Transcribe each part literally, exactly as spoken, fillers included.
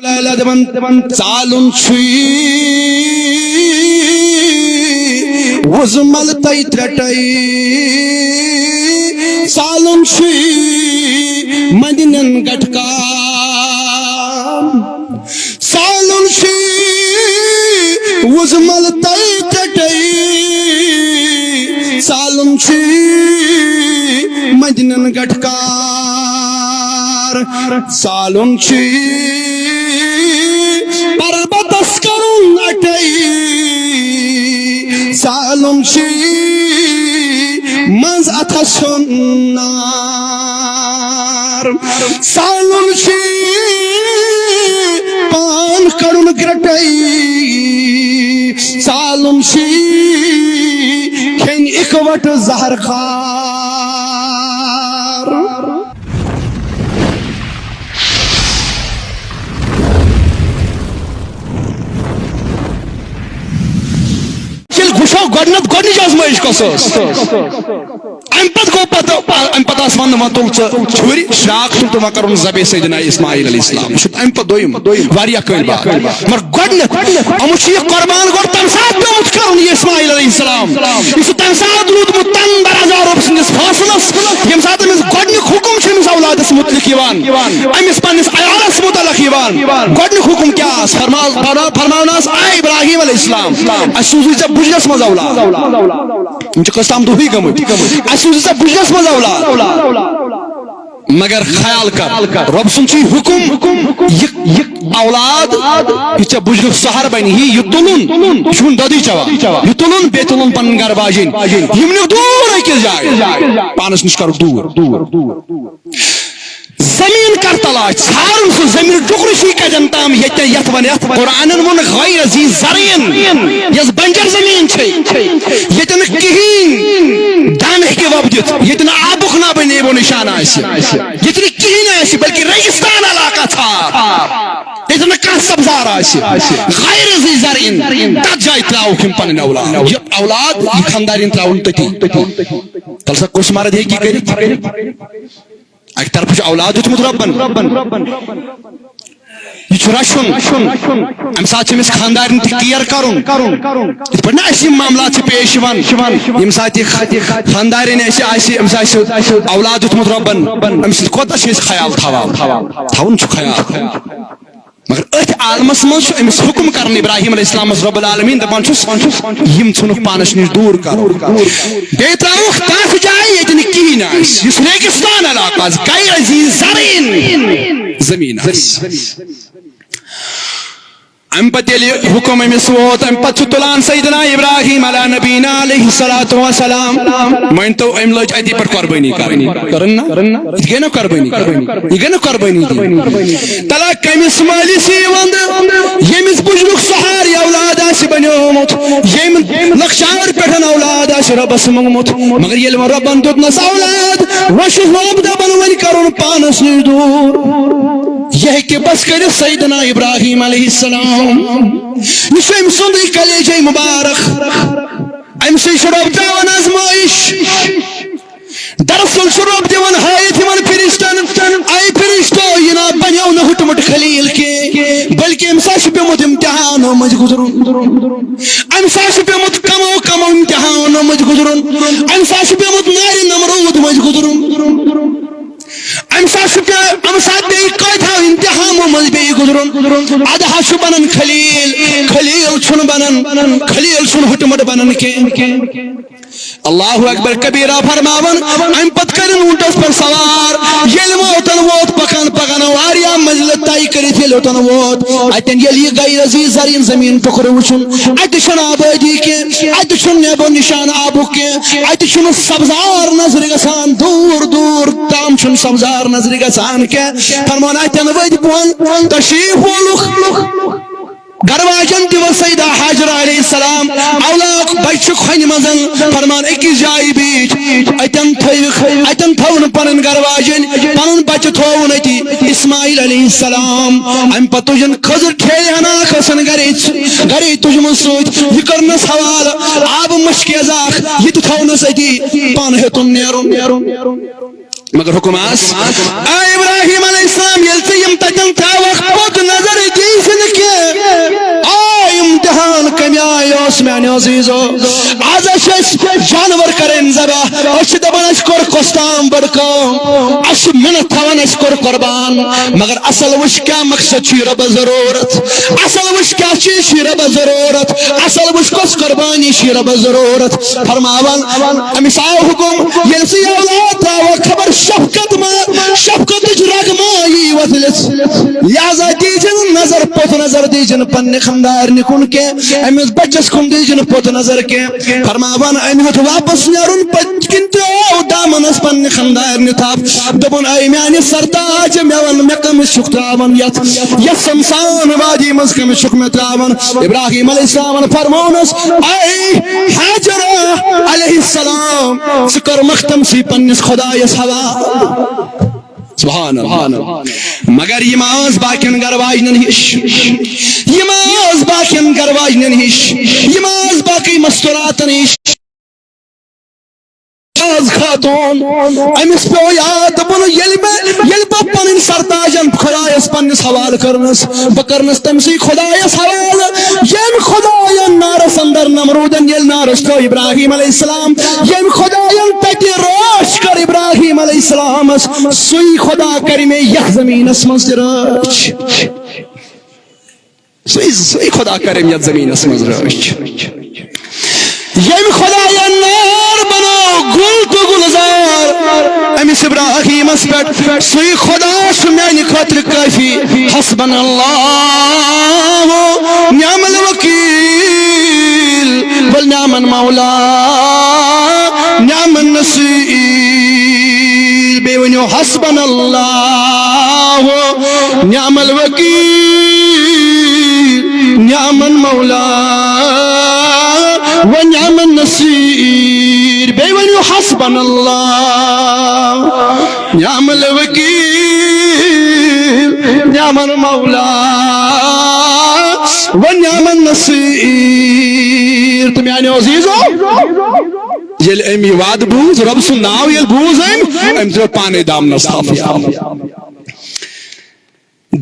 لالا دپان، ژالُن چھُے وُزمل تۄہہِ ترٛٹے، ژالُن چھُے مدنٮ۪ن گٹکان۔ ژالُن چھُے وُزمل تۄہہِ ترٛٹے، ژالُن چھُے مدنٮ۪ن گٹکان۔ ژالُن چھُے پربتس کرُن اٹے، ژالُن چھُے منٛز اتھس ہیوٚن نار۔ ژالُن چھُے پان کڑُن گرٹے، ژالُن چھُے کھیٚنۍ اِکوٹہٕ زہر خار۔ ییٚلہِ وٕچھو گۄڈٕنٮ۪تھ گۄڈٕنِچ آزمٲیِش کۄس ٲس؟ اَمہِ پتہٕ گوٚو پتہٕ، اَمہِ پتہٕ آس وَننہٕ وۄنۍ تُل ژٕ چھُرِ، شراکھ تُل تہٕ وۄنۍ کَرُن ذبح سیدنا اسماعیل علیہ السلام۔ یہِ چھُ اَمہِ پتہٕ دوٚیِم واریاہ کٲلۍ بعد۔ مگر گۄڈٕنٮ۪تھ یِمو چھُ یہِ قۄربان گۄڈٕ تَمہِ ساتہٕ پیوٚمُت کَرُن یہِ اسماعیل علیہ السلام۔ یہِ چھُ تَمہِ ساتہٕ روٗدمُت تَنگ برازا رۄب سٕنٛدِس فٲصلَس، ییٚمہِ ساتہٕ أمِس گۄڈٕنیُک حُکُم چھُ أمِس اولادَس مُتعلِق یِوان، أمِس پنٛنِس عیالَس مُتعلِق یِوان۔ گۄڈٕنیُک حُکُم کیٛاہ آس؟ فرما-، فرما-، فرماونہٕ آس، اے ابراہیم علیہ السلام، اَسہِ سوٗزُے ژےٚ بُجرَس منٛز اولاد۔ یِم چھِ کٔژ تام دۄہٕے گٔمٕتۍ۔ اَسہِ سوٗزُے ژےٚ بُجرَس منٛز اولاد۔ مگر خیال کر، رۄب سُنٛد چھُ یہِ حُکُم، یہِ، یہِ اولاد، یہِ ژےٚ بُجرُک سہر بنہِ، یہِ، یہِ تُلُن، یہِ چھُنہٕ دۄدٕے چٮ۪وان، یہِ تُلُن، بیٚیہِ تُلُن پنٕنۍ گرٕ واجِنۍ، یِم نِکھ دوٗر أکِس جایہِ، پانَس نِش کَرُکھ دوٗر۔ زٔمیٖن کر تلاش، ژھارُن سُہ زٔمیٖن ٹُکرٕ چھُے کَتٮ۪ن تام، ییٚتہِ، یَتھ وَن، یَتھ قرآنَن ووٚن غیر ذی زرعین، یۄس بنجر زٔمیٖن چھے، ییٚتہِ نہٕ کِہیٖنۍ دانہٕ ہیٚکہِ وۄپدِتھ، ییٚتہِ نہٕ آبُک نابے نیب و نشان آسہِ، ییٚتہِ نہٕ کِہیٖنۍ آسہِ، بلکہِ ریگستان علاقہ ژھار، ییٚتہِ نہٕ کانٛہہ سبزار آسہِ، غیر ذی زرعین، تَتھ جایہِ ترٛاوُکھ یِم پنٕنۍ اولاد۔ یہِ اولاد، یہِ خاندارِنۍ ترٛاوُن تٔتی۔ تَلہٕ سا کُس مرد ہیٚکہِ یہِ کٔرِتھ؟ اَکہِ طرفہٕ چھُ اولاد دیُتمُت رۄبن۔ یہِ چھُ رَچھُن۔ اَمہِ ساتہٕ چھُ أمِس خانٛدارِنۍ تہِ کِیر کَرُن۔ یِتھ پٲٹھۍ نہ اَسہِ یِم معاملات چھِ پیش یِوان، ییٚمہِ ساتہٕ یہِ خانٛدارِنۍ اَسہِ آسہِ، أمِس آسہِ اولاد دیُتمُت رۄبن، أمِس سۭتۍ کوٗتاہ چھِ أسۍ خیال تھاوان؟ تھاوُن چھُ خیال۔ مگر أتھۍ عالمس منٛز چھُ أمِس حُکم کران ابراہیم علیہ السلامس رب العالمین، دپان چھُس، یِم ژھٕنُکھ پانس نِش دوٗر کرُن۔ بیٚیہِ ترٛاوُکھ تتھ جایہِ ییٚتہِ نہٕ کِہیٖنۍ آسہِ، یُس ریگستان علاقہٕ آسہِ، غیر ذی زرعین زٔمیٖن آسہِ۔ امہِ پتہٕ ییٚلہِ حُکم أمِس ووت، امہِ پتہٕ چھُ تُلان سیدنا ابراہیم علی نبینا علیہ الصلوۃ والسلام۔ مٲنۍ تو، أمۍ لٔج اتی پٮ۪ٹھ قۄربٲنی کرٕنۍ۔ کٔرٕن نا؟ یہِ گٔے نا قۄربٲنی کرٕنۍ؟ یہِ گٔے نا قۄربٲنی دِنۍ؟ تلا کٔمِس مٲلِس یی ونٛدٕ، ییٚمِس بُجرُک سہار یہِ اولاد آسہِ بنیومُت، ییٚمۍ لۄکچار پٮ۪ٹھ اولاد آسہِ رۄبس منٛگمُت، مگر ییٚلہِ وۄنۍ رۄبن دیُتنس اولاد، وۄنۍ چھُ رۄب دپان وۄنۍ کرُن پانس نِش دوٗر۔ یہِ ہیٚکہِ بس کٔرِتھ سیدنا ابراہیم علیہ السلام۔ یہِ چھُ أمۍ سُنٛدٕے کلیجے مُبارک۔ أمۍ سٕے چھُ رۄب ترٛاوان آزمٲیِش۔ دراصل چھُ رۄب دِوان ہٲیِتھ یِمن فرشتن، اے فرشتو، یہِ نا بنیو نہٕ ہُٹمُٹ خلیل کینٛہہ، بلکہِ أمِس ہا چھُ پیومُت امتحانو مٔنٛزۍ گُزرُن۔ أمِس ہا چھُ پیومُت کمو کمو امتحانو مٔنٛزۍ گُزرُن۔ أمِس ہا چھُ پیومُت نارِ نمروٗد مٔنٛزۍ گُزرُن۔ أمِس ہا چھُ پے-، أمِس ہا پیٚیہِ کٲتہو امتحانو مٔنٛزۍ بیٚیہِ گُزرُن۔ ادٕ ہا چھُ بنان خلیل، خلیل چھُنہٕ بنان، خلیل چھُنہٕ ہُٹمُٹ بنان کینٛہہ۔ اللہ اکبر کبیرہ فرماوان، امہِ پتہٕ کٔرِن اونٹس پٮ۪ٹھ سوار۔ ییٚلہِ وۄنۍ اوٚتن ووت، پکان پکان واریاہ منزلہٕ طے کٔرِتھ ییٚلہِ اوٚتن ووت، اتٮ۪ن ییٚلہِ یہِ غیر ذی زرعین زمین ٹُکرٕ وٕچھُن، اتہِ چھنہٕ آبٲدی کینٛہہ، اتہِ چھُنہٕ نیب و نشان آبُک کینٛہہ، اتہِ چھُنہٕ سبزار نظرِ گژھان، دوٗر دوٗر تام چھُنہٕ سبزار نظرِ گژھان کینٛہہ۔ فرمان اتٮ۪ن ؤتھۍ بۄن، تشریف وولُکھ۔ گرواجن دِوان سیدہ حاجرہ علیہ السلام، اولاک بچہِ چھُ کھۄنہِ منٛز، فرمان أکِس جایہِ بیٖٹھ، اتٮ۪ن تھٲوِکھ، اتٮ۪ن تھٲوٕن پنٕنۍ گرواجن، پنُن بچہِ تھووُن أتی، اسماعیل علیہ السلام۔ امہِ پتہٕ تُجن خضر ٹھیلہِ ہنا کھسن گرے، گرے تُجمُت سۭتۍ، یہِ کٔرنس حوالہٕ، آبہٕ مشکہِ ازاکھ، یہِ تہِ تھوونس أتی، پانہٕ ہیوٚتُن نیرُن۔ مگر حُکم آس، اے ابراہیم علیہ السلام، ییٚلہِ ژٕ یِم تتٮ۪ن تھاوکھ، پوٚت نظر میانیو عزیزو، آز چھِ أسۍ جانور کرٕنۍ ذبح، أسۍ چھِ دپان اَسہِ کوٚر کۄس تام بٔڑ کٲم، اَسہِ چھِ منت تھاوان اَسہِ کوٚر قربان، مگر اصل وٕچھ کیٛاہ مقصد چھُ یہِ رۄبس ضروٗرت، اصل وٕچھ کیٛاہ چیٖز چھُ یہِ رۄبس ضروٗرت، اصل وٕچھ کۄس قربانی چھِ یہِ رۄبس ضروٗرت۔ فرماوان، أمِس آو حُکُم، ییٚلہِ ژٕ یہِ اولاد ترٛاوَکھ، خبر شفقت ما، شفقتٕچ رگ ما یی وۄتھلِس۔ لہذا دیٖزِ نہٕ نظر، پوٚت نظر دیٖزِ نہٕ پننہِ خانٛدارنہِ کُن کینٛہہ، أمِس بچس کُن دیٖزِ نہٕ پوٚت نظر کینٛہہ۔ فرماوان، أمۍ ہیوٚت واپس نیرُن، پٔتۍ کِنۍ ترٛٲو دامنس پننہِ خانٛدارنہِ تھپھ۔ دوٚپُن، اے میانہِ سرتاج، مےٚ وَن، مےٚ کٔمِس چھُکھ ترٛاوان یتھ، یتھ سمسان وادی منٛز کٔمِس چھُکھ مےٚ ترٛاوان؟ ابراہیم علیہ السلامن فرمونس، اے ہاجرہ علیہ السلام، ژٕ کٔرمکھ تٔمسٕے پننِس خۄدایس حوالہٕ۔ سبحان اللہ۔ مگر یہِ ما ٲس باقین گرٕ واجنٮ۪ن ہِش؟ یہِ ما ٲس باقین گرٕ واجنٮ۪ن ہِش؟ یہِ ما ٲس باقی مستوراتن ہِش؟ آز خاتون، أمِس پیوٚو یاد، دوٚپُن، ییٚلہِ مےٚ، ییٚلہِ بہٕ پنٕنۍ سرتاجن خۄدایس پننِس حوالہٕ کٔرنس، بہٕ کٔرنس تٔمسٕے خۄدایس حوالہٕ، ییٚمۍ خۄداین نارس اندر نمرودن ییٚلہِ نارس ترٛٲو ابراہیم علیہ السلام، ییٚمۍ خۄداین تتہِ رٲچھ کٔر ابراہیم علیہ السلامس، سُے خۄدا کرِ مےٚ یتھ زمینس منٛز تہِ رٲچھ۔ سُے، سُے خۄدا کرِ مےٚ یتھ زمینس منٛز رٲچھ۔ ییٚمۍ خۄداین نار بنوو گُل تہٕ گُلزار أمِس ابراہیمس پٮ۪ٹھ، سُے خۄدا چھُ میانہِ خٲطرٕ کٲفی۔ حسبنا اللہ و نعم الوکیل و نعم المولا نعم النصیر۔ بیٚیہِ ؤنِو، حسبنا اللہ و نعم الوکیل نعم المولا و نعم النصیر۔ بیٚیہِ ؤنِو، حسبنا اللہ نعم الوکیل نعم المولا و نعم النصیر۔ تہٕ میانیو عزیزو، ییٚلہِ أمۍ یہِ وعدٕ بوٗز، رۄب سُنٛد ناو ییٚلہِ بوٗز أمۍ، أمۍ ترٛٲو پانے دامنس تھپھ۔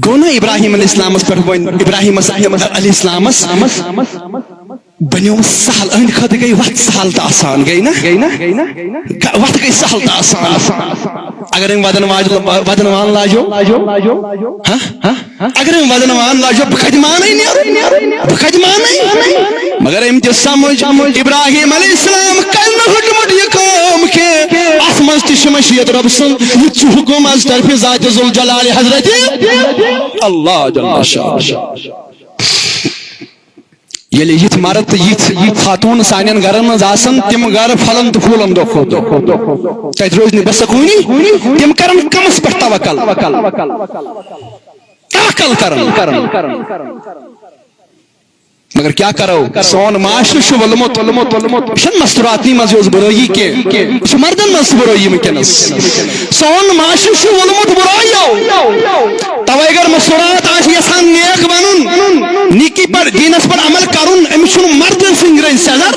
گوٚو نا ابراہیم علیہ السلامس پٮ۪ٹھ وۄنۍ، ابراہیمس علیہ السلامس بنیومُت سہل، أہنٛدِ خٲطرٕ گٔے وتھ سہل تہٕ آسان، گٔے نا؟ گٔے نا؟ وتھ گٔے سہل تہٕ آسان۔ اگر أمۍ ودن واج-، ودن وان لاجو، ہاں؟ ہاں؟ اگر أمۍ ودن وان لاجو، بہٕ کتہِ مانے نیرُن؟ بہٕ کتہِ مانے؟ مگر أمۍ دیُت سمجھ، ابراہیم علیہ السلام کرِ نہٕ ہُٹمُٹ یہِ کٲم کینٛہہ۔ اتھ منٛز تہِ چھِ مشیت رۄب سٕنٛز، یہِ تہِ چھُ حُکم از طرفِ ذات ذوالجلال حضرت اللہ جل شانہ۔ ییٚلہِ یِتھۍ مرد تہٕ یِتھۍ، یِتھۍ خاتوٗن سانٮ۪ن گرن منٛز آسن، تِم گرٕ پھۄلن تہٕ پھوٗلن دۄہ کھۄتہٕ دۄہ۔ تتہِ روزِ نہٕ بے سکوٗنی، تِم کرن کمس پٮ۪ٹھ توکل؟ توکل کرن۔ مگر کیٛاہ کرو، سون معاشرٕ چھُ ووٚلمُت، یہِ چھُنہٕ مستوراتنٕے منٛز یوت بُرٲیی کینٛہہ، یہِ چھُ مردن منٛز تہِ بُرٲیی وٕنکیٚنس۔ سون معاشرٕ چھُ ووٚلمُت بُرٲیو۔ توے اگر مستورات آسہِ یژھان نیک بنُن، نیکی پر، دینس پر عمل کرُن، أمِس چھُنہٕ مردٕ سٕنٛدۍ رٔنٛگۍ سیٚزر۔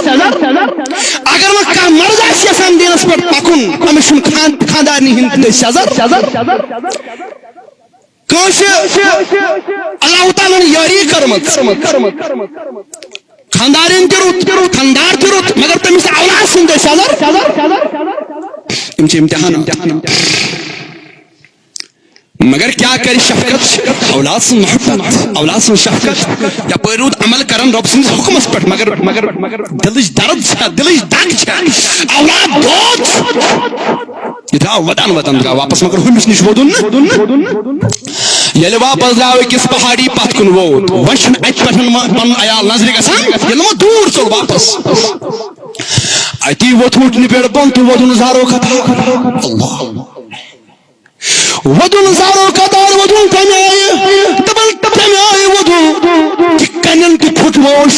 اگر وۄنۍ کانٛہہ مرد آسہِ یژھان دینس پٮ۪ٹھ پکُن، أمِس چھُنہٕ خان-، خاندارنہِ ہٕنٛدۍ دٔسۍ سیٚزر۔ کٲنٛسہِ اللہ تعالیٰ ہن یٲری کٔرمٕژ، خاندارٮ۪ن تہِ رُت، خاندار تہِ رُت، مگر تٔمِس اولاد سٕنٛدۍ دٔسۍ سیٚزر۔ یِم چھِ امتحان۔ مگر کیٛاہ کرِ شفقت، اولاد سٕنٛز محبت، اولاد سٕنٛز شفقت، یپٲرۍ روٗد عمل کران رۄب سٕنٛدِس حُکمس پٮ۪ٹھ، مگر، مگر، مگر دلٕچ درد چھا، دلٕچ دگ چھا، اولاد دوت۔ یہِ درٛاو ودان ودان درٛاو واپس، مگر ہُمِس نِش وودُن نہٕ۔ ییٚلہِ واپس درٛاو أکِس پہاڑی پتھ کُن ووت، وۄنۍ چھُنہٕ اتہِ پٮ۪ٹھ وۄنۍ پنُن عیال نظرِ گژھان، ییٚلہِ وۄنۍ دوٗر ژوٚل واپس۔ اتی ووٚتھ وُٹھنہِ پٮ۪ٹھ بۄن تہٕ وودُن زارو قطار۔ اللہ۔ وودُن زارو قطار، وودُن تمہِ آیہِ، دپان تمہِ آیہِ وودُن کہِ کنٮ۪ن تہِ پھُٹ ووش،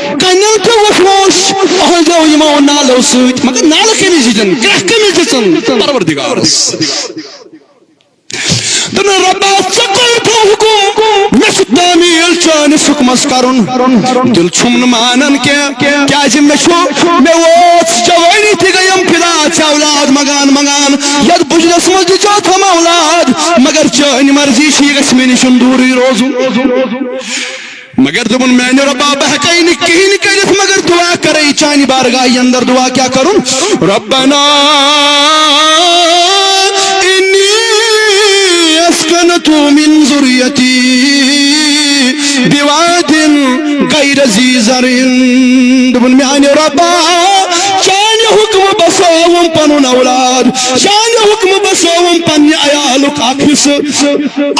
کنٮ۪ن تہِ ووٚش ووش، أہنٛدیو یِمو نالو سۭتۍ۔ مگر نالہٕ کٔمِس دِژٕن؟ گرٛکھ کٔمِس دِژٕن؟ پروردگارس۔ دوٚپُن، رۄبا، ژےٚ کوٚرتھو حُکُم، مےٚ چھُ تعمیٖل چٲنِس حُکمس کرُن۔ دِل چھُم نہٕ مانان کینٛہہ، کیازِ مےٚ چھُ، مےٚ وٲژ جوٲنی تہِ گٔیم فدا، ژےٚ اولاد منٛگان منٛگان، یتھ بُجرس منٛز دِژیوتھم اولاد، مگر چٲنۍ مرضی چھِ، یہِ گژھِ مےٚ نِش دوٗرٕے روزُن۔ مگر دوٚپُن، میانہِ رۄبا، بہٕ ہٮ۪کَے نہٕ کِہیٖنۍ کٔرِتھ مگر دُعا کَرٕے چانہِ بارگاہہِ اندر۔ دُعا کیٛاہ کَرُن؟ ربنا انی اسکنت من ذریتی بواد غیر ذی زرع۔ دوٚپُن، میانہِ رۄبا، چانہِ حُکمہٕ بسٲوُم پنُن اولاد، چانہِ حُکمہٕ بسٲوُم پننہِ عیالُک اکھ حصہٕ۔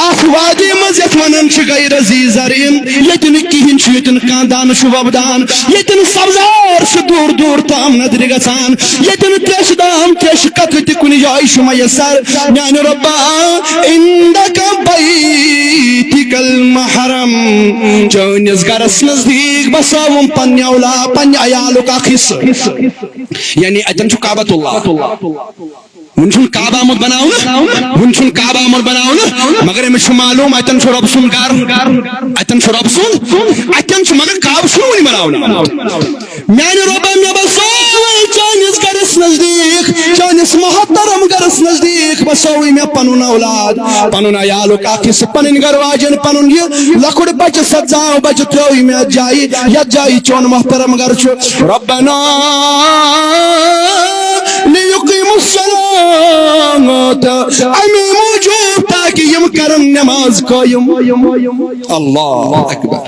اتھ وادی منٛز یتھ ونان چھِ غیر ذی زرع، ییٚتہِ نہٕ کِہیٖنۍ چھُ، ییٚتہِ نہٕ کانٛہہ دانہٕ چھُ وۄپدان، ییٚتہِ نہٕ سبزار چھُ دوٗر دوٗر تام نظرِ گژھان، ییٚتہِ نہٕ تریشہِ دام، تریشہِ قطرٕ تہِ کُنہِ جایہِ چھُ میسر۔ میانہِ رۄبا، عندک بیتک المحرم، چٲنِس گرس نزدیٖک بسٲوُم پننہِ اولا، پننہِ عیالُک اکھ حصہٕ، یعنی اتٮ۪ن چھُ کعبۃ اللہ۔ وُنہِ چھُنہٕ کعبہ آمُت بناونہٕ، وُنہِ چھُنہٕ کعبہ آمُت بناونہٕ، مگر أمِس چھُ معلوم، اتٮ۪ن چھُ رۄب سُنٛد گرٕ، اتٮ۪ن چھُ رۄب سُنٛد، اتٮ۪ن چھُ، مگر کعبہٕ چھُنہٕ وُنہِ بناونہٕ آمُت۔ میانہِ رۄبا، مےٚ بسٲوٕے چٲنِس گرس نزدیٖک، چٲنِس محترم گرس نزدیٖک بسٲوٕے مےٚ پنُن اولاد، پنُن عیالُک اکھ حصہٕ، پنٕنۍ گرٕ واجٮ۪ن، پنُن یہِ لۄکُٹ بچہٕ، سَتھ زاو بچہٕ ترٛٲوٕے مےٚ یتھ جایہِ، یتھ جایہِ چون محترم گرٕ چھُ۔ ربنا لیقیموا الصلاۃ، اَمے موٗجوٗب تاکہِ یِم کرن نماز قٲیِم۔ اللہ اکبر۔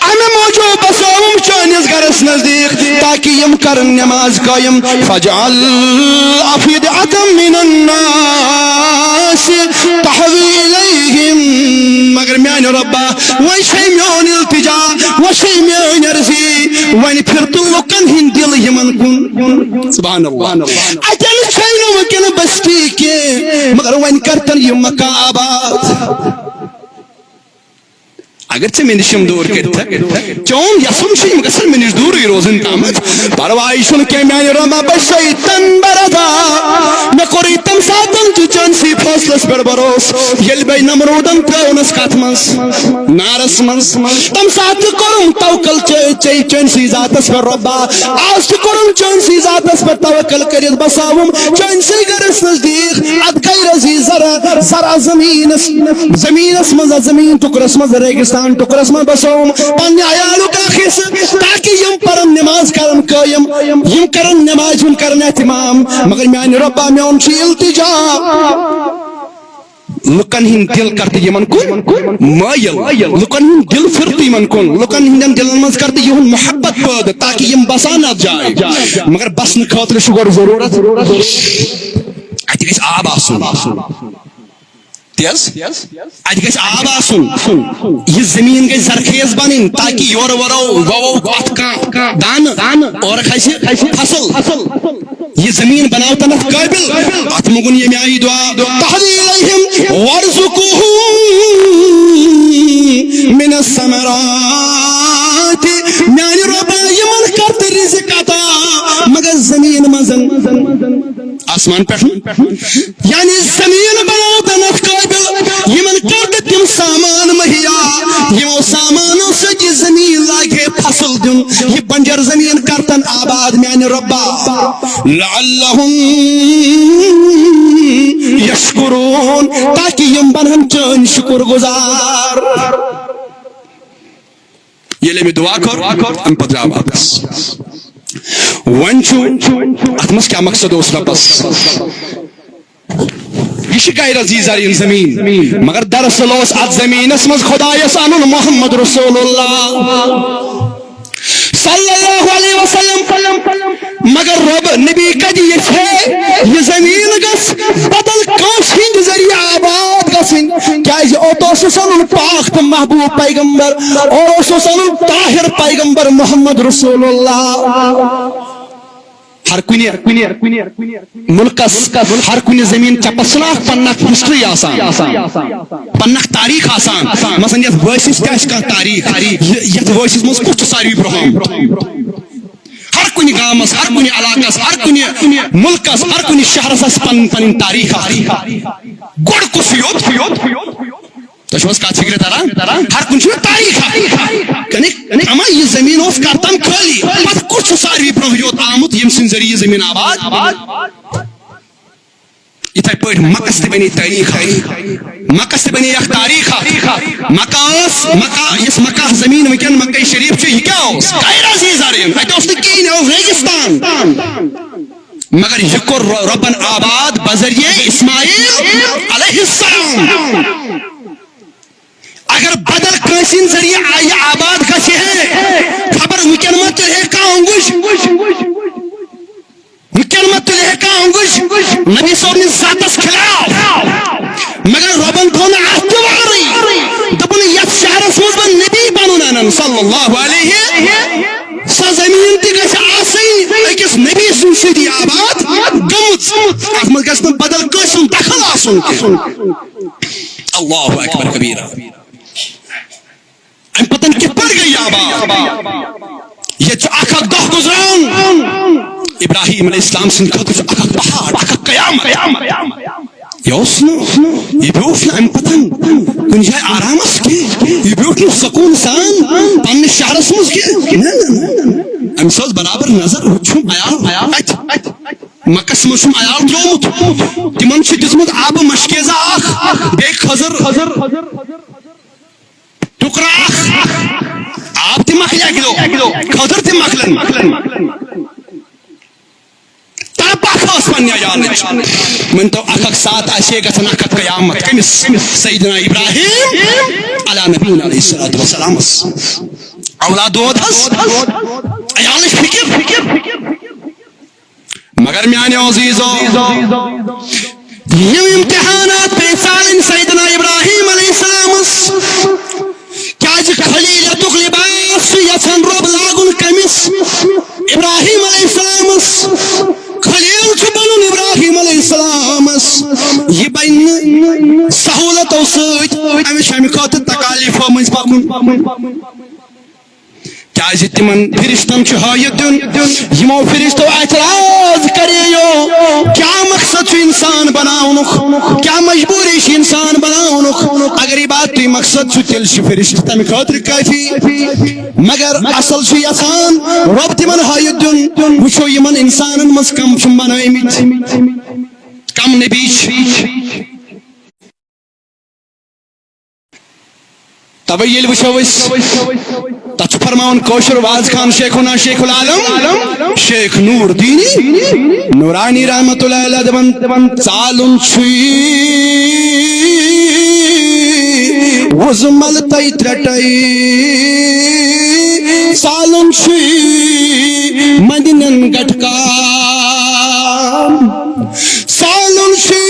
اَمہِ موٗجوٗب بسٲوُم چٲنِس گرس نزدیٖک تاکہِ یِم کرن نماز قٲیِم۔ فاجعل افئدة من الناس تهوي إليهم۔ مگر میانہِ رۄبا، وۄنۍ چھے میون التجا، وۄنۍ چھے میٲنۍ عرضی، وۄنۍ پھر تہٕ لُکن ہٕنٛدۍ دِل یِمن کُن۔ سبحان اللہ۔ اتٮ۪ن چھے نہٕ وٕنکیٚن بستی کینٛہہ، مگر وۄنۍ کرتن یہِ مکہ آباد۔ اگر ژےٚ مےٚ نِش یِم دوٗر کٔرِتھ، چون یژھُن چھُ یِم گژھن مےٚ نِش دوٗرٕے روزٕنۍ تامَتھ، پرواے چھُنہٕ کینٛہہ، میانہِ رۄبا، بہٕ چھُسَے تن بردا۔ مےٚ کوٚرُے تَمہِ ساتَن تہِ چٲنسٕے فٲصلَس پٮ۪ٹھ بھروسہٕ، ییٚلہِ بہٕ نمروٗدَن ترٛٲونَس کَتھ منٛز، نارَس منٛز۔ تَمہِ ساتہٕ تہِ کوٚرُم توکل چے-، چے-، چٲنسٕے ذاتَس پٮ۪ٹھ، رۄبا۔ آز تہِ کوٚرُم چٲنسٕے ذاتَس پٮ۪ٹھ توکل کٔرِتھ، بہٕ آوُم چٲنسٕے گَرَس نزدیٖک۔ اَتھ غیر ذی زرع، زرع زٔمیٖنَس، زٔمیٖنَس منٛز، اَتھ زٔمیٖن ٹُکرَس منٛز، ریگِستان ٹُکرَس منٛز بہٕ آوُم پنٛنہِ عیالُک اَکھ حصہٕ، تاکہِ یِم پَرَن نماز، کَرَن قٲیِم، یِم کَرَن نمازِ ہُنٛد، کَرَن اہتمام۔ مگر میٛانہِ رۄبا، میون چھُ التجا۔ لُکن ہٕنٛدۍ دِل کر تہٕ یِمن کُن مٲیِل، لُکن ہُنٛد دِل پھِر تہٕ یِمن کُن، لُکن ہٕنٛدٮ۪ن دِلن منٛز کر تہٕ یِہُنٛد محبت پٲدٕ، تاکہِ یِم بسان اتھ جایہِ۔ مگر بسنہٕ خٲطرٕ چھُ گۄڈٕ ضروٗرت، اتہِ گژھِ آب آسُن۔ تیز؟ اتہِ گژھِ آب آسُن۔ یہِ زٔمیٖن گژھِ زرخیز بنٕنۍ، تاکہِ یورٕ ورو، ووو اتھ کانٛہہ دانہٕ، اورٕ کھسہِ فصل۔ یہِ زٔمیٖن بناو تَن اَتھ قٲبِل۔ اَتھ مۄنٛگُن ییٚمہِ آیہِ دُعا، تَہْوِي إِلَيْهِمْ وَارْزُقْهُمْ مِنَ الثَّمَرَاتِ۔ میٛانہِ رۄبا، یِمَن کر تہٕ رِزِق عطا، مگر زٔمیٖن منٛز، آسمان پٮ۪ٹھ، یعنی زٔمیٖن بناو تَن اَتھ قٲبِل، یِمَن کر تہٕ تِم سامان مہیا، یِمو سامانو سۭتۍ یہِ زٔمیٖن لاگہِ ہے فصل دیُن، یہِ بنجر زٔمیٖن کر تَن آباد میٛانہِ رۄبا۔ لعلهم یشکرون، تاکہ یِم بنن چٲنۍ شکر گزار۔ ییٚلہِ أمۍ دعا کٔر، اَمہِ پتہٕ درٛاو واپس۔ وۄنۍ چھُ اَتھ منٛز کیٛاہ مقصد اوس رۄبس؟ یہِ چھِ غیر ذی زرعین زٔمیٖن، مگر دراصل اوس اَتھ زٔمیٖنَس منٛز خۄدایَس اَنُن محمد رسول اللہ۔ صلی اللہ علیہ وسلم۔ مگر رۄب نبی کتہِ یژھِ ہے یہِ زٔمیٖن گژھ بدل کٲنٛسہِ ہٕنٛدِ ذٔریعہٕ آباد گژھٕنۍ؟ کیازِ اوٚت اوسُس اَنُن پاک تہٕ محبوب پیغمبر، اور اوسُس اَنُن طاہر پیغمبر محمد رسول اللہ۔ ہر کُنہِ مُلکس، ہر کُنہِ زٔمیٖن چپس چھِنہٕ اکھ پننہِ اکھ ہسٹری آسان، پننہِ اکھ تاریخ آسان۔ مثلاً یتھ وٲسِس تہِ آسہِ کانٛہہ تاریخ، یہِ، یتھ وٲسِس منٛز کُس چھُ ساروی برونٛہہ آمُت؟ ہر کُنہِ گامس، ہر کُنہِ علاقس، ہر کُنہِ مُلکس، ہر کُنہِ شہرس آسہِ پنٕنۍ پنٕنۍ تاریخ اکھ۔ گۄڈٕ کُس چھُ یوٚت؟ تۄہہِ چھُو حظ کتھ فکرِ تران؟ ہر کُنہِ چھُ تاریخ اکھ۔ یعنی اما یہِ زٔمیٖن اوس کر تام خٲلی، پتہٕ کُس چھُ ساروی برونٛہہ یوٚت آمُت، ییٚمہِ سٕنٛدِ ذٔریعہٕ یہِ زٔمیٖن آباد؟ یِتھے پٲٹھۍ مکس تہِ بنے تٲریخ اکھ۔ مکس تہِ بنے اکھ تاریخ اکھ۔ مکہ ٲس، مکہ، یُس مکہ زمین وٕنکیٚن مکہ شریف چھُ، یہِ کیٛاہ اوس؟ غیر ذی زرعٍ۔ اَتہِ اوس نہٕ کِہیٖنۍ، یہِ اوس ریگستان۔ مگر یہِ کوٚر ر-، رۄبن آباد بذریعہ اسماعیل علیہ السلام۔ اگر بدل کٲنٛسہِ ہٕنٛدِ ذٔریعہٕ آ-، یہِ آباد گژھِ ہے، خبر وٕنکیٚن ما تُلہِ ہے کانٛہہ اوٚنٛگُج؟ وٕنکیٚن ما تُلہِ ہے کانٛہہ اوٚنٛگُج نبی صٲبنِس ذاتس خلاف؟ مگر رۄبن تھوٚو نہٕ اتھ تہِ وارٕے۔ دوٚپُن، یتھ شہرس منٛز بہٕ نبی بنُن انن صلی اللہ علیہ، سۄ زٔمیٖن تہِ گژھِ آسٕنۍ أکِس نبی سٕنٛدِ سۭتی آباد گٔمٕژ۔ اتھ منٛز گژھِ نہٕ بدل کٲنٛسہِ ہُنٛد دخل آسُن کینٛہہ۔ اللہ اکبر کبیرہ۔ امہِ پتن کِتھ پٲٹھۍ گٔے یہِ آباد؟ ییٚتہِ چھُ اکھ اکھ دۄہ گُزران۔ ابراہیم علیہ السلام سٕنٛدِ خٲطرٕ چھُ اکھ اکھ پہاڑ، اکھ اکھ قیامت۔ یہِ اوس نہٕ، یہِ بیوٗٹھ نہٕ امہِ پتن کُنہِ جایہِ آرامس کینٛہہ۔ یہِ بیوٗٹھ نہٕ سکوٗن سان پننِس شہرس منٛز کینٛہہ۔ نہ، نہ، نہ، نہ۔ أمِس ٲس برابر نظر، ہُتہِ چھُم عیال اتہِ۔ مکس منٛز چھُم عیال ترٛوومُت۔ تِمن چھُ دیُتمُت آبہٕ مشکیزہ اکھ، بیٚیہِ کھٔزٕر۔ ٹکرا اکھ۔ آب تہِ مۄکلہِ اکہِ دۄہ، کھٔزٕر تہِ مۄکلن۔ تڑپ اکھ ٲس پننہِ عیالٕچ۔ مٲنۍ تو، اکھ اکھ ساتھ آسہِ ہے گژھان اکھ اکھ قیامت۔ کٔمِس؟ سیدنا ابراہیم علی نبینا علیہ الصلوۃ والسلامس۔ اولاد دود حظ، عیالٕچ فکر۔ مگر میانیو عزیزو، یِم امتحانات پیٚیہِ ژالٕنۍ سیدنا ابراہیم علیہ السلامس۔ کیازِ خلیلتُک لباس چھُ یژھان رۄب لاگُن کٔمِس؟ ابراہیم علیہ السلامس۔ خلیل چھُ بنُن ابراہیم علیہ السلامس۔ یہِ بنہِ نہٕ سہولتو سۭتۍ، أمِس چھُ امہِ خٲطرٕ تکالیفو مٔنٛزۍ پکُن۔ کیازِ تِمن فرشتن چھُ ہٲیِتھ دیُن۔ یِمو فرشتو اعتراض کریو، کیٛاہ مقصد چھُ انسان بناونُک؟ کیٛاہ مجبوری چھِ انسان بناونُک؟ اگر یہِ بات تُہۍ مقصد چھُ، تیٚلہِ چھِ فرشتہٕ تمہِ خٲطرٕ کٲفی۔ مگر اصل چھُ یژھان رۄب تِمن ہٲیِتھ دیُن، وٕچھو یِمن انسانن منٛز کم چھِم بنٲومٕتۍ، کم نبی چھِ۔ توے ییٚلہِ وٕچھو أسۍ، تتھ چھُ فرماوان کٲشُر واز خان شیخنا شیخ العالم شیخ نور دینی نورانی رحمت اللہ علیہ دپان، ژالُن چھُے وُزمل تَے ترٛٹَے، ژالُن چھُے مدنٮ۪ن گٹکان۔ ژالُن چھُے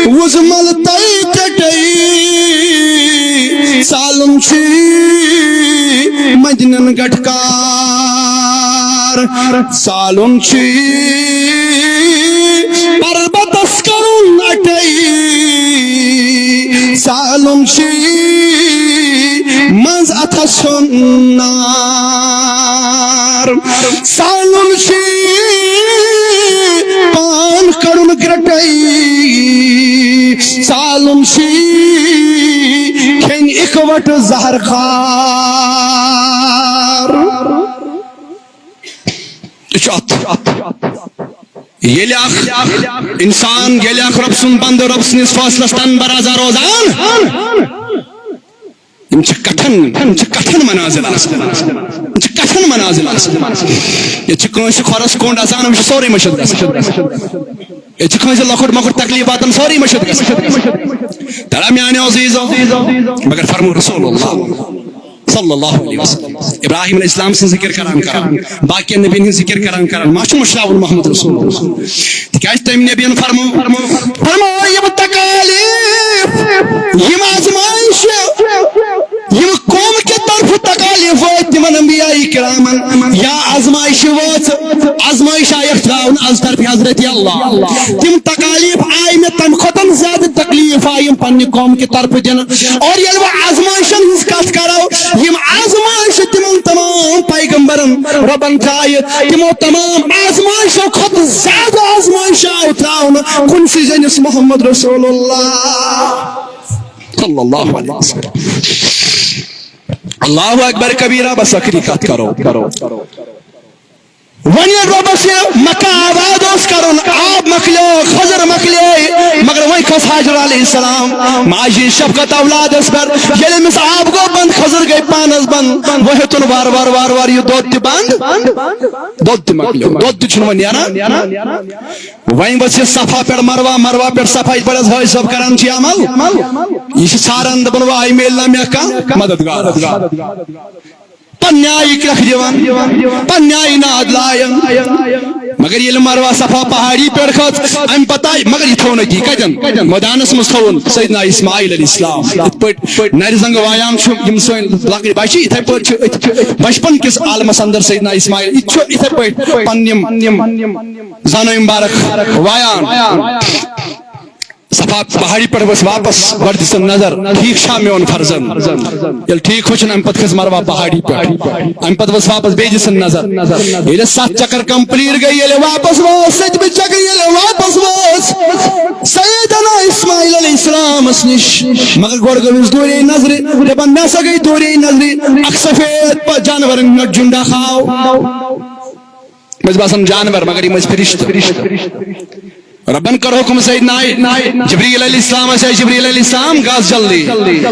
وُزمل تَے ترٛٹَے، ژالُن چھُے مدنٮ۪ن گٹکار۔ ژالُن چھُے پربتس کرُن اٹَے، ژالُن چھُے منٛز اتھس ہُنٛد نار۔ ژالُن چھُے پان کڑُن گرٹے، ژالُن چھُے کھیٚنۍ اِکوٹہٕ زہر خار۔ یہِ چھُ اتھ۔ ییٚلہِ اکھ انسان، ییٚلہِ اکھ رۄب سُنٛد بندٕ رۄب سٕنٛدِس فٲصلس تن برازا روزان، یِم چھِ کٹھن، یِم چھِ کٹھن منازل آسان۔ یِم چھِ کٹھن منازل آسان۔ ییٚتہِ چھِ کٲنٛسہِ کھۄرس کوٚنٛڈ اژان، أمِس چھُ سورُے مٔشِتھ گژھان۔ ییٚتہِ چھِ کٲنٛسہِ لۄکُٹ مۄکُٹ تکلیٖف واتان، سورُے مٔشِتھ گژھان۔ ترا میانیو عزیزو، مگر فرمو رسول اللہ صلی اللہ علیہ وسلم۔ ابراہیم علیہ السلام سٕنٛز ذکر کران کران، باقین نبین ہٕنٛز ذکر کران کران، ما چھُ مٔشراوُن محمد رسول اللہ؟ تِکیازِ تٔمۍ نبین فرمو، فرمو، یِم تکالیف، یِم آزمائش، یِم قوم کہِ طرفہٕ تکالیف وٲتۍ تِمن انبیاء کرامن، یا آزمائش وٲژ، آزمائش آیکھ تراونہٕ از طرفِ حضرت اللہ۔ تِم تکالیف آیہِ مےٚ تمہِ کھۄتہٕ زیادٕ تکلیف آیہِ یِم پننہِ قوم کہِ طرفہٕ دِنہٕ۔ اور ییٚلہِ وۄنۍ آزمائشن ہٕنٛز کتھ کرو، یِم آزمائش تِمن تمام پیغمبرن رۄبن ترایہِ، تِمو تمام آزمائشو کھۄتہٕ زیادٕ آزمائش آو تراونہٕ کُنسٕے زٔنِس محمد رسول اللہ صلی اللہ علیہ وسلم۔ اللہ اکبر کبیرہ، بس ٲخری کتھ کرو۔ وۄنۍ ییٚلہِ رۄبس یہِ مکہ آباد اوس کرُن، آب مۄکلیو، خضر مۄکلے، مگر وۄنۍ کھس حاجر علیہ السلام ماجہِ شفقت اولادس پٮ۪ٹھ۔ ییٚلہِ أمِس آب گوٚو بنٛد، خضر گٔے پانس بنٛد، وۄنۍ ہیوٚتُن وارٕ وارٕ وارٕ وارٕ یہِ دۄد تہِ بنٛد، دۄد تہِ مۄکلیو، دۄد تہِ چھُنہٕ وۄنۍ نیران۔ وۄنۍ ؤژھ یہِ صفا پٮ۪ٹھ مروہ، مروہ پٮ۪ٹھ صفا، یِتھ پٲٹھۍ حظ حٲج صٲب کران چھِ عمل، یہِ چھِ ساران دپان، واے میلہِ نا مےٚ کانٛہہ مددگار۔ پننہِ آیہِ کرٛکھ دِوان، پننہِ آیہِ ناد لایان۔ مگر ییٚلہِ مروہ صفا پہاڑی پٮ۪ٹھ کھٔژ، امہِ پتہٕ آیہِ، مگر یہِ تھوٚو نہٕ أتی۔ کتٮ۪ن؟ مٲدانس منٛز تھوٚوُن سیدنا اسماعیل علیہ السلام۔ یِتھ پٲٹھۍ نرِ زنٛگہٕ وایان چھُ، یِم سٲنۍ لۄکٕٹۍ بچہِ، یِتھے پٲٹھۍ چھِ أتھۍ بچپن کِس عالمس اندر سیدنا اسماعیل، یہِ تہِ چھُ یِتھے پٲٹھۍ پننہِ یِم زانو مبارک وایان۔ صفا پہاڑی پٮ۪ٹھ ؤژھ واپس، گۄڈٕ دِژٕن نظر، ٹھیٖک چھا میون فرزند؟ ییٚلہِ ٹھیٖک وٕچھُن، امہِ پتہٕ کھٔژ مروہ پہاڑی پٮ۪ٹھ۔ امہِ پتہٕ ؤژھ واپس، بیٚیہِ دِژٕن نظر۔ ییٚلہِ ستھ چکر کمپلیٹ گٔے، ییٚلہِ واپس وٲژ، سٔتمہِ چکرِ ییٚلہِ واپس وٲژ سیدنا اسماعیل علیہ السلامس نِش، مگر گۄڈٕ گٔیس دوٗرے نظرِ، دپان، مےٚ ہسا گٔے دوٗرے نظرِ اکھ سفید پ-، جانورن ہُنٛد جُنڈا آو۔ مےٚ ٲسۍ باسان جانور، مگر یِم ٲسۍ فرشتہٕ۔ ربن کٔر حُکم سیدنا جبریل علیہ السلام، آسہِ جبریل علیہ السلام، گژھ جلدی۔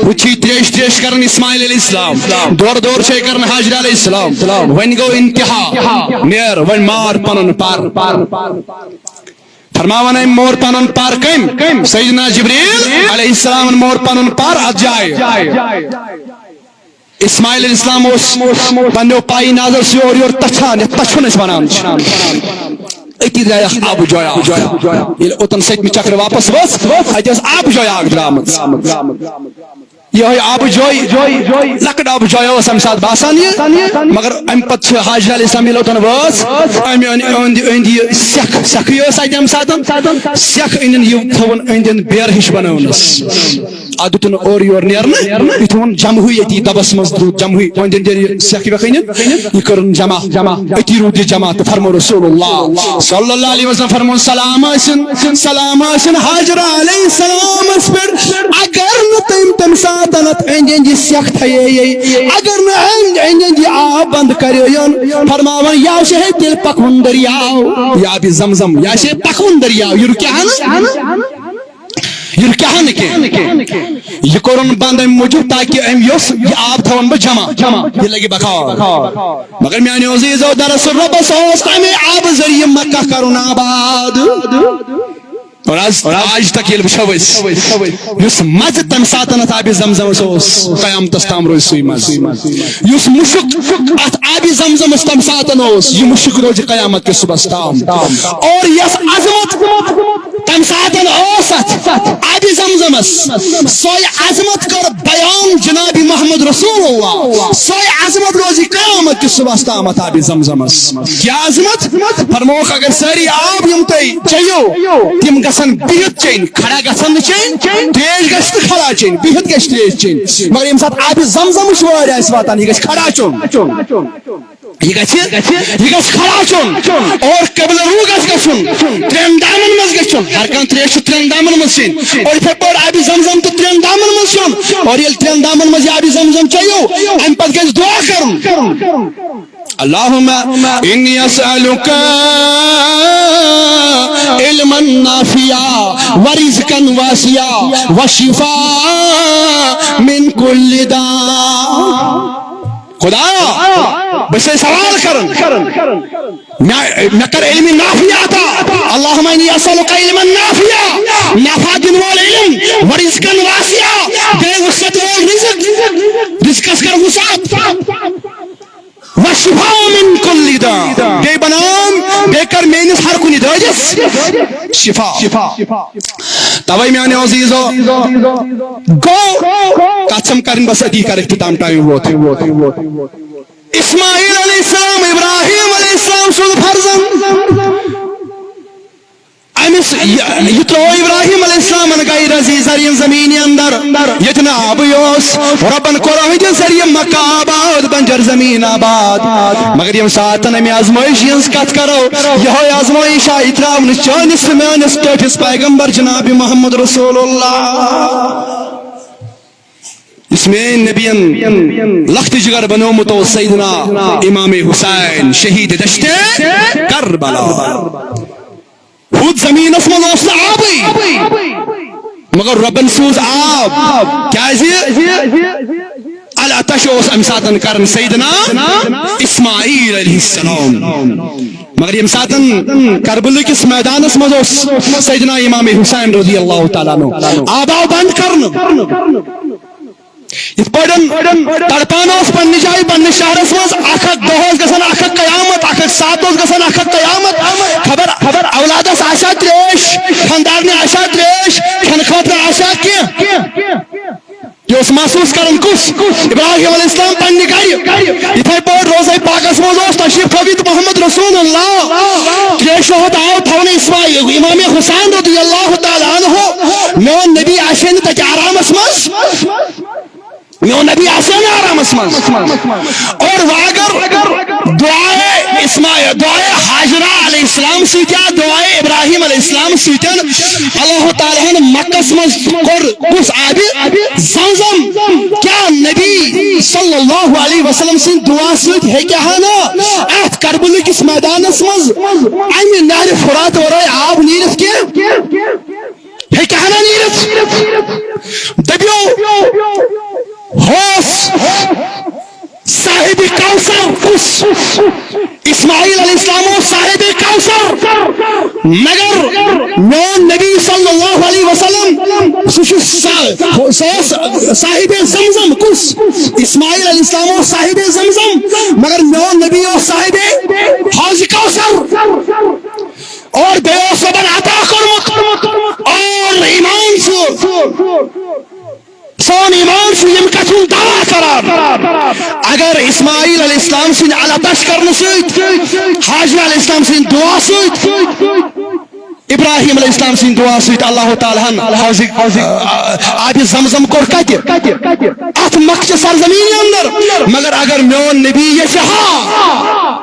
ہُہ چھی تریش تریش کران اسماعیل علیہ السلام، دورٕ دورٕ چھے کران حاجر علیہ السلام۔ وۄنۍ گوٚو انتہا، نیر وۄنۍ مار پنُن پر۔ فرماوان أمۍ مور پنُن پر کٔمۍ؟ سیدنا جبریل علیہ السلامن مور پنُن پر اتھ جایہِ۔ اسماعیل علیہ السلام اوس پننیو پایہِ نازو سۭتۍ اورٕ یورٕ تچھان، یتھ تچھُن أسۍ ونان چھِ۔ أتی درٛایہِ اکھ آبہٕ جویا۔ ییٚلہِ اوٚتن سٔتمہِ چکرٕ واپس وٲژ، اتہِ ٲس آبہٕ جویا اکھ درٛامٕژ۔ یِہوٚے آبہٕ جوے، لۄکٕٹ آبہٕ جویا اوس امہِ ساتہٕ باسان یہِ، مگر امہِ پتہٕ چھِ حاجر علیہ السلام ییٚلہِ اوٚتن وٲژ، أمۍ أنۍ أنٛدۍ أنٛدۍ یہِ سٮ۪کھ، سٮ۪کھٕے ٲس اتہِ امہِ ساتہٕ، سٮ۪کھ أنِن یہِ تھٲوٕن أنٛدۍ أنٛدۍ بیرٕ ہِش بنٲونس۔ اتھ دیُتُن اورٕ یور نیرنہٕ، یہِ تھوٚوُن جمہٕے ییٚتی دبس منٛز، دیُت جمہٕے، وۄنۍ دِن دِن یہِ سٮ۪کھ وٮ۪کھ أنِن، یہِ کٔرٕن جمع، أتی روٗد یہِ جمع۔ تہٕ فرموو رسول اللہ صلی اللہ علیہ وسلم، فرمووُن، سلام ٲسِن، سلام ٲسِن حاجرہ علیہ السلامس پٮ۪ٹھ، اگر نہٕ تٔمۍ تمہِ ساتہٕ اتھ أنٛدۍ أنٛدۍ یہِ سٮ۪کھ تھایے، اگر نہٕ أنٛدۍ أنٛدۍ أنٛدۍ یہِ آب بنٛد کرییَن، فرماوان، یہِ آو شہید تیٚلہِ پکوُن دٔریاو، یہِ آبِ زمزم، یہِ آسہِ ہے پکوُن دٔریاو، یہِ رُکہِ ہا نہٕ۔ یہِ رُکہِ ہا نہٕ کینٛہہ۔ یہِ کوٚرُن بنٛد اَمہِ موٗجوٗب تاکہِ أمۍ یۄس یہِ آب تھاوَن بہٕ جمع، یہِ لَگہِ بکار۔ مگر میٛانیو عزیٖزو، دراصل رۄبَس اوس تَمے آبہٕ ذٔریعہٕ مکہ کَرُن آباد۔ اور آز، آج تک ییٚلہِ وٕچھو أسۍ، یُس مَزٕ تَمہِ ساتَن اَتھ آبِ زمزمَس اوس، قیامتَس تام روزِ سُے مَزٕ۔ یُس مُشُک اَتھ آبِ زمزمَس تَمہِ ساتَن اوس، یہِ مُشُک روزِ قیامت کِس صُبحَس تام۔ اور یۄس عظمت تمہِ ساتن ٲس اتھ آبِ زمزمس سۄے عظمت کٔر بیان جناب محمد رسول اللہ۔ سۄے عظمت روزِ قیامت کِس صبحس تام اتھ آبِ زمزمس۔ کیٛاہ عظمت؟ فرمووُکھ، اگر سٲری آب یِم تُہۍ چیٚیِو، تِم گژھن بِہِتھ چیٚنۍ، کھڑا گژھن نہٕ چیٚنۍ۔ تریش گژھِ نہٕ کھڑا چیٚنۍ، بِہِتھ گژھِ تریش چیٚنۍ۔ مگر ییٚمہِ ساتہٕ آبِ زمزمٕچ وٲرۍ آسہِ واتان، یہِ گژھِ کھڑا چیوٚن۔ یہِ گژھِ، یہِ گژھِ کھڑا چیوٚن اور قبلہٕ رو گژھِ گژھُن، ترٛٮ۪ن دامن منٛز گژھِ چیوٚن۔ ہر کانٛہہ تریش چھُ ترٛٮ۪ن دامن منٛز چیٚنۍ۔ اور یِتھے پٲٹھۍ آبِ زمزم تہٕ ترٛٮ۪ن دامن منٛز چیوٚن۔ اور ییٚلہِ ترٛٮ۪ن دامن منٛز یہِ آبِ زمزم چیٚیِو، اَمہِ پتہٕ گژھِ دُعا کرُن۔ اللہم انی اسألک علما نافعا ورزقا واسعا وشفاء من کل داء۔ خدایا، بہٕ چھُسے سوال کران۔ مےٚ، مےٚ کر علم نافع عطا۔ اللہم انی اسألک علما نافعا، نفع دِنہٕ وول علم، ورزقا واسعا، بیٚیہِ وسعت وول رزق، رزقس کر وسعت۔ وشفاء من کل داء، بیٚیہِ بناوم، بیٚیہِ کر میٲنِس ہر کُنہِ دٲدِس شفا۔ توے میانیو عزیزو، گوٚو کتھ چھم کرٕنۍ، بس أتی کر اختتام، ٹایم ووت۔ اسماعیل علیہ السلام، ابراہیم علیہ السلام سُنٛد فرزند۔ أمِس یہِ، یہِ ترٛوو ابراہیم علیہ السلامن گرِ زی-، زرین زمینہِ اندر، ییٚتہِ نہٕ آبٕے اوس۔ رۄبن کوٚر أہنٛدِ ذٔریعہٕ مکہ آباد، بنجر زمین آباد۔ مگر ییٚمہِ ساتن أمۍ آزمٲیشہِ ہٕنٛز کتھ کرو، یِہوٚے آزمٲیش آیہِ ترٛاونہٕ چٲنِس تہٕ میٲنِس ٹٲٹھِس پیغمبر جناب محمد رسول اللہ۔ یہِ میٲنۍ نبین لخت جگر بنومت اوس سیدنا امام حسین شہید دشت کربلا۔ ہُتھ زمینس منٛز اوس نہٕ آبٕے، مگر رۄبن سوٗز آب۔ کیازِ؟ العطش اوس امہِ ساتن کران سیدنا اسماعیل علیہ السلام۔ مگر ییٚمہِ ساتن کربلہٕ کِس میدانس منٛز اوس سیدنا امام حسین رضی اللہ تعالیٰ عنہ، آب آو بند کرنہٕ۔ یِتھ پٲٹھۍ تڑپان اوس پننہِ جایہِ، پننہِ شہرس منٛز، اکھ اکھ دۄہ اوس گژھان اکھ اکھ قیامت، اکھ اکھ ساعت اوس گژھان اکھ اکھ قیامت۔ خبر، خبر اولادس آسیا تریش، خاندارنہِ آسیا تریش، کھٮ۪نہٕ خٲطرٕ آسیا کینٛہہ۔ یہِ اوس محسوس کران کُس؟ ابراہیم علیہ السلام پننہِ گرِ۔ یِتھے پٲٹھۍ روزے پاکس منٛز اوس تشریف تھٲوِتھ محمد رسول اللہ۔ تریشہِ ہُنٛد آب تھاونہٕ اسماعیل، امام حسین رضی اللہ تعالیٰ عنہ۔ میون نبی آسہِ ہے نہٕ تتہِ آرامس منٛز۔ میون نبی آسہِ ہے نہٕ آرامس منٛز۔ اور وۄنۍ اگر دعائے اسماعیل، دعائے حاجرہ علیہ السلام سۭتۍ یا دعائے ابراہیم علیہ السلام سۭتۍ اللہ تعالیٰ ہن مکس منٛز کوٚر کُس آبِ زمزم؟ کیا نبی صلی اللہ علیہ وسلم سٕنٛدِ دعا سۭتۍ ہیٚکہِ ہا نہٕ اتھ کربلہٕ کِس میدانس منٛز امہِ نہرِ فرات ورٲے آب نیٖرِتھ کینٛہہ؟ ہیٚکہِ ہا نہٕ نیٖرِتھ؟ دٔپِو، ہوس صاحب کوثر کُس؟ اسماعیل علیہ السلام اوس صاحب کوثر، مگر میون نبی صلی اللہ علیہ وسلم سُہ چھُ سا-، سُہ اوس صاحب زمزم۔ کُس؟ اسماعیل علیہ السلام اوس صاحب زمزم، مگر میون نبی اوس صاحب حوض کوثر۔ اور بیٚیہِ اوس رۄبن عطا کوٚرمُت۔ اور ایمان چھُ، سون ایمان چھُ ییٚمہِ کتھِ ہُنٛد دعویٰ کران۔ اگر اسماعیل علیہ السلام سٕنٛدِ العطش کرنہٕ سۭتۍ، حاجرہ علیہ السلام سٕنٛدِ دعا سۭتۍ، ابراہیم علیہ السلام سٕنٛدِ دعا سۭتۍ اللہ تعالیٰ ہن حوض، آ، آبِ زمزم کوٚر کتہِ؟ اتھ مکہ چہِ سرزمینہِ اندر۔ مگر اگر میون نبی یژھِ ہا،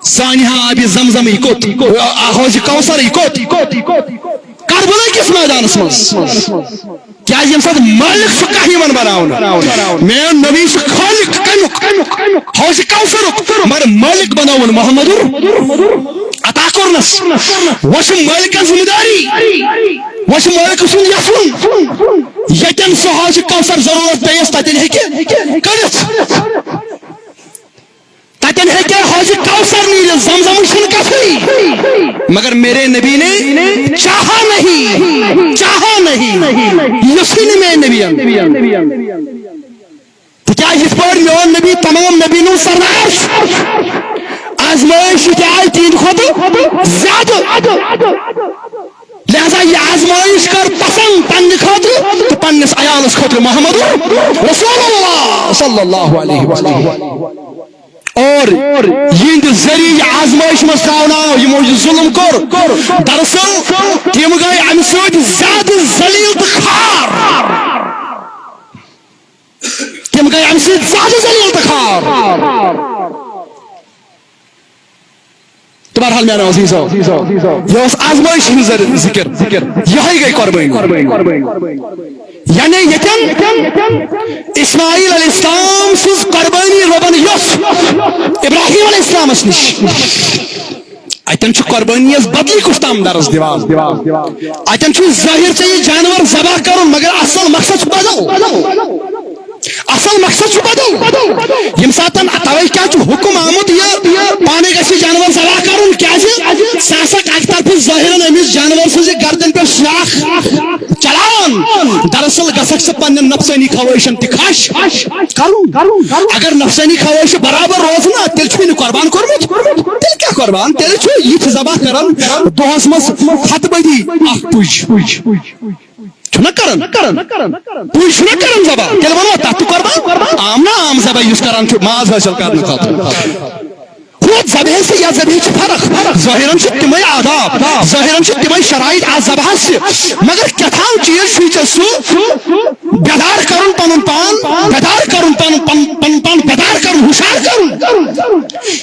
سانہِ ہا آبِ زمزمٕے کوٚت، آ، حوضِ کوثرٕے کوٚت؟ کربلا کِس میدانس منٛز۔ کیازِ ییٚمہِ ساتہٕ مٲلِک چھُ کانٛہہ یِوان بناونہٕ، میون نبی چھُ خالق کمیُک؟ حوضِ کوثرُک۔ مگر مٲلِک بناوُن محمد عطا کوٚرنس۔ وۄنۍ چھُ مٲلِکن ذمہٕ دٲری، وۄنۍ چھُ مٲلِک سُنٛد یژھُن۔ ییٚتٮ۪ن سُہ حوضِ کوثر ضروٗرت پیٚیس، تتٮ۪ن ہیٚکہِ کٔڑِتھ۔ تتٮ۪ن ہیٚکہِ حوضِ کوثر نیٖرِتھ، زمزمٕچ چھنہٕ کتھٕے۔ مگر میرے نبی نے چاہا نہیں، چاہا نہیں، یُس ہی نہٕ میٲنۍ نبی۔ تِکیازِ یِتھ پٲٹھۍ میون نبی تمام نبین ہُنٛد سردار چھُ، آزمٲیش تہِ آیہِ تِہنٛدِ کھۄتہٕ زیادٕ۔ لہذا یہِ آزمٲیش کٔر پسند پننہِ خٲطرٕ تہٕ پننِس عیالس خٲطرٕ محمد رسول اللہ صلی اللہ علیہ وسلم۔ اور یِہنٛدِ ذٔریعہٕ یہِ آزمٲیش منٛز ترٛاونہٕ آو، یِمو یہِ ظلم کوٚر، دراصل تِم گٔے امہِ سۭتۍ زیادٕ ذلیل تہٕ خوار۔ تِم گٔے امہِ سۭتۍ زیادٕ ذلیل تہٕ خوار۔ تہٕ بہرحال میانیو عزیزو، یہِ اوس آزمٲیش ہُنٛد ذر-، ذکر۔ یِہوٚے گٔے قربٲنی۔ یعنی ییٚتٮ۪ن اسماعیل علیہ السلام سٕنٛز قربٲنی رۄبن یۄس ابراہیم علیہ السلامس نِش، اتٮ۪ن چھُ قربٲنی یس بدلی کُس تام درس دِوان۔ اتٮ۪ن چھُ ظٲہر ژےٚ یہِ جانور ذبح کرُن، مگر اصل مقصد چھُ بدل۔ اصل مقصد چھُ بدل۔ ییٚمہِ ساتن توے کیٛاہ چھُ حُکم آمُت یہِ پانے گژھِ جانور ذبح کرُن، کیٛازِ سُہ ہسا اکہِ طرفہٕ ظٲہرن أمِس جانور سٕنٛزِ گردن پٮ۪ٹھ شاخ چلاوان۔ دراصل گژھکھ ژٕ پننٮ۪ن نفسٲنی خواہشن تہِ خش کرُن۔ اگر نفسٲنی خواہش برابر روزٕ نا، تیٚلہِ چھُے نہٕ قربان کوٚرمُت۔ تیٚلہِ کیٛاہ قربان؟ تیٚلہِ چھُ یہِ تہِ ذبح کران دۄہس منٛز ہتہٕ بٔدی اکھ پُج۔ چھُنہ کران؟ پُج چھُنہ کران ذبح؟ تیٚلہِ وَنو تَتھ تہِ قربان؟ عام نہ عام ذبح یُس کران چھُ ماز حٲصِل کرنہٕ خٲطرٕ۔ ہُتھ ذبحہِ سۭتۍ یَتھ ذبحہِ چھِ فرق۔ ظٲہِرَن چھِ تِمَے آداب، ظٲہِرَن چھِ تِمَے شرائط اَتھ ذبحَس چھِ۔ مگر کیٛاہ تام چیٖز چھُے ژےٚ سُہ بیدار کرُن پنُن پان، بیدار کرُن پنُن، پن-، پنُن پان بیدار کرُن، ہُشار کرُن۔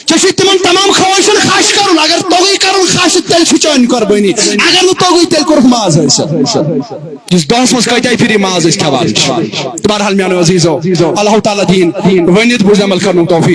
ژےٚ چھُے تِمن تمام خواہشن خش کرُن۔ اگر توٚگُے کرُن خش، آسہِ، تیٚلہِ چھُ چٲنۍ قۄربٲنی۔ اگر نہٕ توٚگُے، تیٚلہِ کوٚرُکھ ماز حٲصِل۔ یُس دۄہس منٛز کۭتیاہ پھِرِ ماز أسۍ کھٮ۪وان چھِ۔ تہٕ بہرحال میانیو عزیزو، اللہ تعالیٰ دِیِن ؤنِتھ بوٗزِتھ عمل کرنُک توفیق۔